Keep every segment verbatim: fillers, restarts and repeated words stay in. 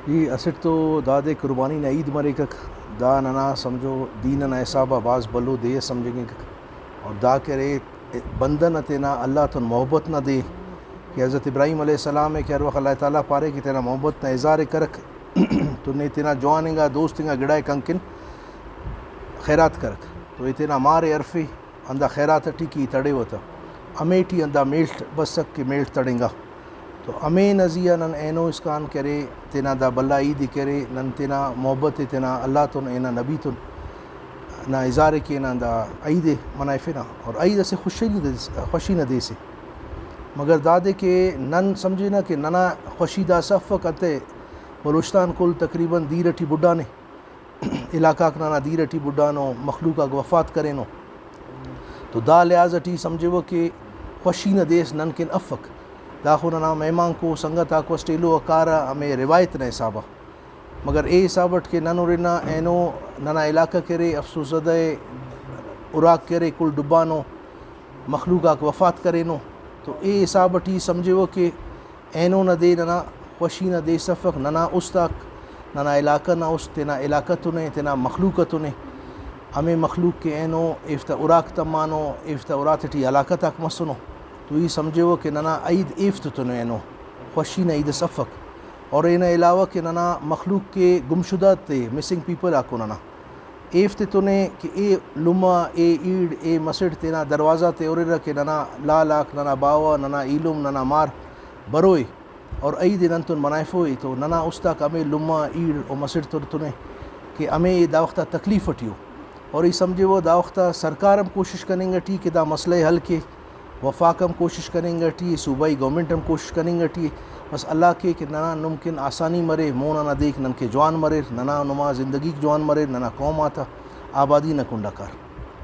جی، اسٹ تو دادے قربانی نا عید مریکک، دا ننا سمجھو دین ئنا حساب آ بھاز بھلو دے ئس سمجھنگک۔ اور دا کہ ارے بندہ نا تینا اللہ تون محبت نا دے، کہ حضرت ابراہیم علیہ السلام ءِ کہ ہر وخت اللہ تعالیٰ پارے کہ تینا محبت نا اظہار ءِ کرک تو نے تینا جوان انگا دوست انگا گڑا ءِ کن کن خیرات کرک، تو ای تینا مار ءِ ہرفے، ہندا خیرات ٹی کہ ای تڑیوہ تہ، ہمے ٹی ہندا میڷ بسک کہ میڷ تڑنگا۔ تو ہمے نا زی آ نن اینو اسکان کہ ارے تینا دا بھلا عید ءِ کہ ارے نن تینا محبت ءِ تینا اللہ تون، اینا نبی تون نا اظہار ءِ کینہ، دا عید ءِ منائفنہ۔ اور عید اسہ خوشی نا دے، خوشی نا دے سے، مگر دادے کہ نن سمجھنہ کہ ننا خوشی داسہ افک انتئے بلوچستان کل تقریباً دیر ٹی بڈانے، علاقہ آک ننا دیر ٹی بڈانو، مخلوق آک وفات کرینو، تو دا لحاظ ٹی سمجھیوہ کہ خوشی نا دے اس نن کن افک۔ داخو ننا مہمانکو، سنگت آکو اسٹ ایلو آ کارہ ہمے روایت نا حسابا، مگر اے حساب اٹ کہ نن ہرنہ اینو ننا علاقہ کہ ارے افسوس زدہ ءِ، اراک کہ ارے کل ڈبانو، مخلوق آک وفات کرینو، تو اے حساب ٹی سمجھیوہ کہ اینو نا دے ننا خوشی نا دے اس افک، ننا است آک، ننا علاقہ نا است تینا علاقہ تون ءِ، تینا مخلوق تون ءِ، ہمے مخلوق کہ اینو ایفتہ اراک تمانو، ایفتہ اراتے ٹی ہلاکت آک مسنو، تو ای سمجھیوہ کہ ننا عید ایفتے تون ءِ، اینو خوشی نا عید اس افک۔ اور اینا علاوہ کہ ننا مخلوق کہ گمشدہ تے، مسنگ پیپل آکو ننا، ایفتے تون ءِ کہ اے لمہ، اے ایڑ، اے مسڑ تینا دروازہ تے ہُررہ کہ ننا لال آک، ننا باوہ، ننا ایلم، ننا مار بروئے اور عید ءِ نن تون منائفوئے، تو ننا است آک ہمے لمہ، ایڑ و مسڑ تون تون ءِ کہ ہمے دا وخت آ تکلیف ٹی ءُ۔ اور ای سمجھیوہ دا وخت آ سرکار ہم کوشش کننگ ٹی کہ دا مسئلہ ءِ حل کے، وفاق ہم کوشش کننگ ٹی ءِ، صوبائی گورنمنٹ ہم کوشش کننگ ٹی ءِ۔ بس اللہ کے کہ ننا نم کن آسانی مرے، مون آ نا دیک نن کے جوان مریر، ننا نما زندگیک جوان مریر، ننا قوم آتا آبادی نا کنڈآ کار۔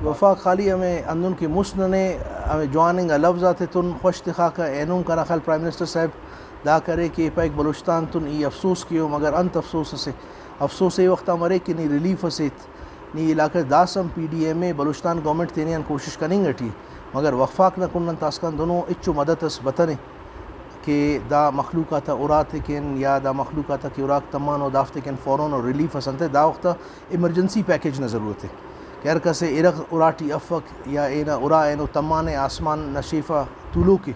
وفاق خالی ہمے ہندن کہ مست ننے ہمے جوان انگا لوز آتتون خوش تخاکہ۔ اینو ہم کنا خیال پرائم منسٹر صاحب دا کرے کہ پائک بلوچستان تون ای افسوس کیو، مگر انت افسوس اسے؟ افسوس اے وخت آ مریک کہ نی ریلیف اس ایت، نی علاقہ داسہ ہم پی ڈی ایم اے بلوچستان گورنمنٹ تینے آن کوشش کننگ ٹی ءِ، مگر وفاق نا کنڈ آن تاسکان دنو ہچو مدد اس بتنے کہ دا مخلوق آتا اراتے کن یا دا مخلوق آتا کہ اراک تمانو دافتے کن فوراً و ریلیف اس انتئے دا وخت آ ایمرجنسی پیکج نا ضرورت ءِ کہ ہر کس ءِ ارغ اراٹی افک یا اینا ارا اینو تمانے آسمان نا شیف آ تولوک ءِ،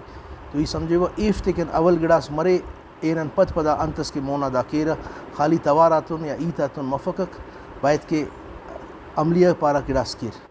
تو ای سمجھیوہ ایفتے کن اول گڑاس مرے، اینان پد پدا انت اس کہ مونا دا کیرہ، خالی توار آتون یا ہیت آتون مفکک، بایدکہ عملیہ پارہ گڑاس کیر۔